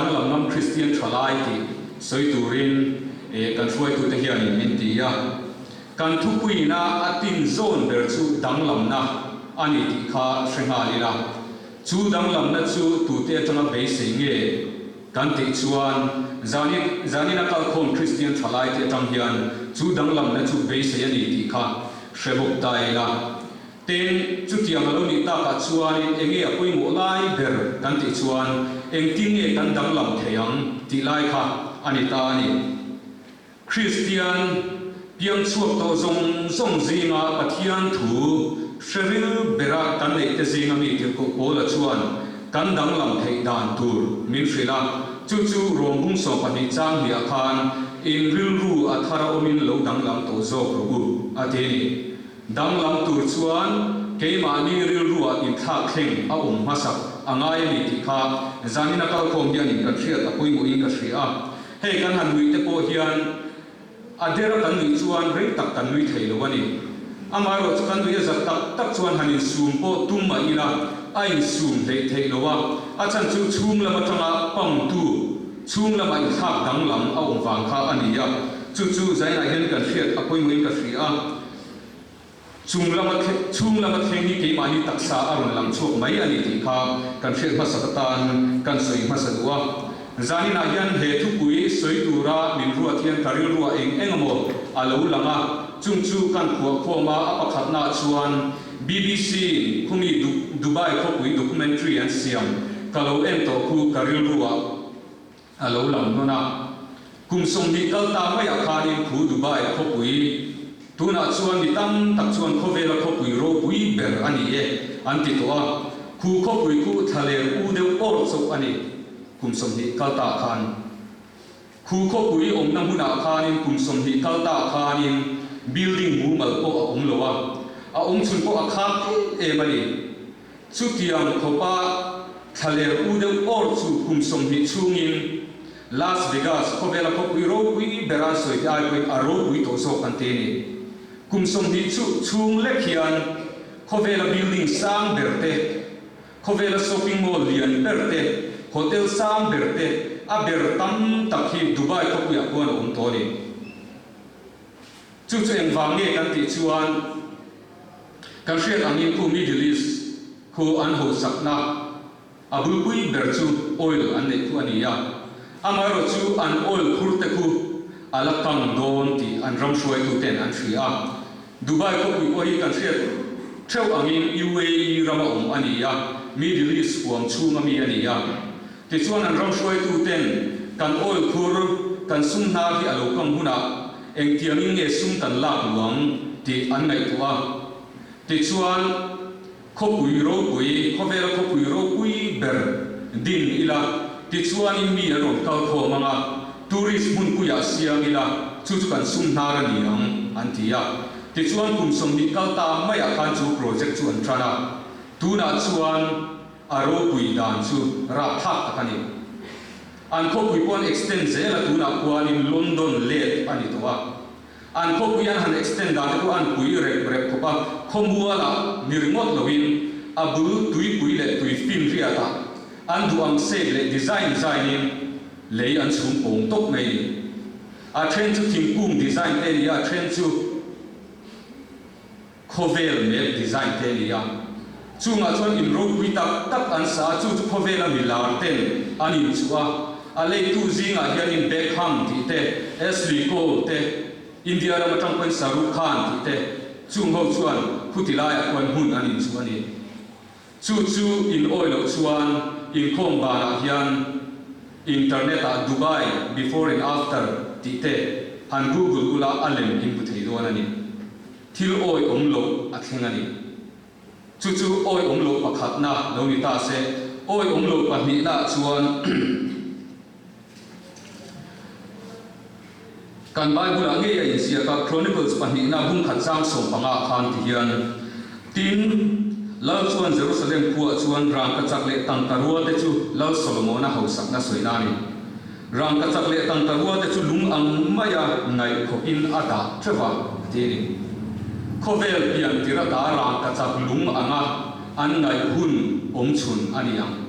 Danglam Ngam Kristian Thalai tih sawi turin kan hruaitute hianin min ti a. Kan thupuina a tin zawn ber chu danglamna a ni tih kha hre nghal ila. Chu danglamna chu tute atanga beisei nge kan tih chuan zanin zanin a kalkhawm Kristian thalaite atang hian chu danglamna chu beisei a ni tih kha hre bawk ta ila. Tin, chutiang a lo nih takah chuanin enge a pawimawh lai ber kan tih chuan engtin nge kan danglam thei ang tih lai kha a ni ta a ni. Kristian piang chhuak tawh zawng zawng zinga Pathian thu hre ril bera kan neih te zinga mi tirhkoh Paula chuan kan danglam theih dan tur min hrilh a, chu chu Rom bung 12 chang hniah khan in rilru a thar a awmin lo danglam tawh zawk rawh u a ti a ni. Danglam tur chuan keimahni rilruah inthlak thleng a awm hmasak a ngai a ni tih kha zanina kalkhawm hianin kan hriat a pawimawhin ka hria a. Hei kan han nuih te pawh hian a dera kan nuih chuan rei tak kan nui thei lo a ni. Amaherawh chu kan nuih a zat tak tak chuan han insum pawh tum mah ila a insum hleih theih lo a, a chhan chu chhung lam atanga pamtu chhung lama inthlak danglam a awm vang kha a ni a, chu chu zainah hian kan hriat a pawimawhin ka hria a. Chung lama chhung lama thleng hi keimahni taksa a rawn lang chhuak mai a ni tih kha kan hriat hmasak atan kan sawi hmasa duh a. Zaninah hian he thupui sawi tura min ruat hian ka rilruah eng eng emaw a lo lang a, chung chu kan phuah khawm a, a pakhatnaah chuan BBC in khumi Dubai khawpui documentary an siam ka lo en tawh khu ka rilruah A lo lang nawn a. Kum 20 kal ta maiah khanin khu Dubai khawpui, tunah chuan mi tam tak chuan khawvela khawpui ropui ber a ni e an ti tawh a. Khu khawpui khu thlaler u deuh awr chauh a ni kum 20 kal ta khan. Khu khawpui awmna hmunah khanin kum 20 kal ta khanin building mumal pawh a awm lo a, a awm chhun pawh a khak em em a ni. Chutiang khawpa thlaler u deuh awr chu kum 20 chhungin Las Vegas khawvela khawpui ropui bera sawi te ai pawhin a ropui tawh zawk an ti a ni. Kum 20 chu chhung lek hian khawvela building sang ber te, khawvela shopping mall lian ber te, hotel sang ber te a ber tam tak hi Dubai khawpuiah khuan a awm tawh a ni. Chu chu engvang nge kan tih chuan Kan hriat angin khu Middle East khu an hosakna a bulpui ber chu oil an neih khu a ni a, amaherawh chu an oil phur te khu a la kang dawn tih an ram hruaitu ten an hria a. Dubai khawpui pawh hi kan hriat theuh angin UAE rama awm a ni a, Middle East huam chhunga mi a ni a. Tichuan an ram hruaitu ten kan oil phur kan sum hnar hi a lo kang hunah Engtiangin nge sum kan lak luang tih an ngaihtuah a. Tichuan, khawpui ropui, khawvela khawpui ropui ber din ila, tichuanin mi an rawn kal khawm ang a, tourist hmunpuiah siam ila, chu chu kan sum hnar a ni ang, an ti a. Tichuan, kum 20 kal ta maiah khan chu project chu an tan a. Tunah chuan a ropui dan chu rapthlak tak a ni. An khawpui pawh an extend zel a, tunah khuanin London let a ni tawh a. An khawpui an han extend dan te pawh an pui rep rep khawp a, khawmualah ni ringawt loin a bul tuipui leh tui finriatah an duh ang shape leh design design-in lei an chhum pawng tawp mai a ni. A then chu thingkung design te a ni a, a then chu. Khawvel map design te a ni a, chungah chuan in ropui tak tak an sa a, chu chu khawvela mi lar ten an inchuh a, a leitu zingah hianin Beckham tih te, Ashley Cole te, India ram atang pawhin Shahrukh Khan tih te, chung ho chuan khuti laiah khuan hmun an inchuh a ni. Chu chu in awi loh chuan inkhawm banah hian internet ah Dubai before and after tih te han google ula a lem in hmu thei dawn a ni. Thil awi awm loh a thleng a ni. Chu chu awi awm loh pakhatna lo ni ta se, awi awm loh pahnihna chuan kan Bible-ah ngei a inziak a, Chronicles pahnihna bung khat chang 15 khan ti hian, Tin, Lal chuan Jerusalem khuaah chuan rangkachak leh tangka ruate chu Lal Solomona hausakna sawina a ni. Rangkachak leh tangka ruate chu lung ang maia ngaih khawpin a dah teuh a, a ti a ni. Khawvel pian tir ata rangkachak lung anga an ngaih hun awm chhun a ni ang.